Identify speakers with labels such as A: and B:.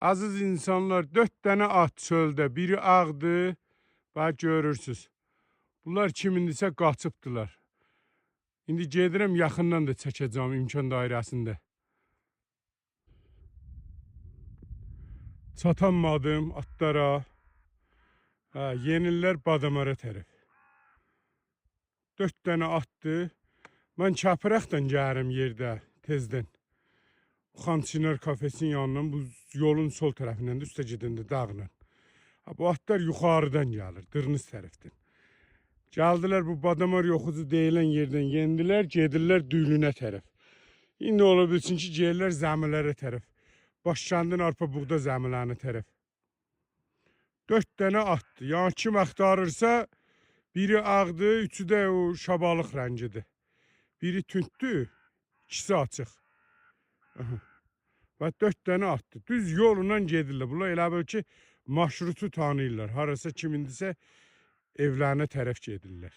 A: Aziz insanlar, 4 dənə at çöldə, biri ağdır, bax görürsünüz. Bunlar kimindirsə qaçıbdılar. İndi gedirəm, yaxından da çəkəcəm imkan dairəsində. Çatanmadım atlara. Hə, yenirlər Badamara tərəf. 4 dənə atdır. Mən Çapıraqdan gəlirəm yerdə, tezdən. Xançinar kafesinin yanından, bu yolun sol tərəfindən də üstə gedəndə dağla. Ha, bu atlar yuxarıdan gəlir, Dırnız tərəfdən. Gəldilər bu Badamar yoxucu deyilən yerdən yendilər, gedirlər Düylünə tərəf. İndi ola bilsin ki, gelirlər zəmilərə tərəf. Başkəndin arpa buğda zəmilərinə tərəf. 4 dənə atdır. Yəni kim axtarırsa, biri ağdır, üçü də o şabalıq rəngidir. Biri tündür, ikisi açıq. Aha. Və 4 dənə atdı. Düz yolla gedirlər. Bunlar elə bil ki, marşrutu tanıyırlar. Harasa kimindirsə evlərinə tərəf gedirlər.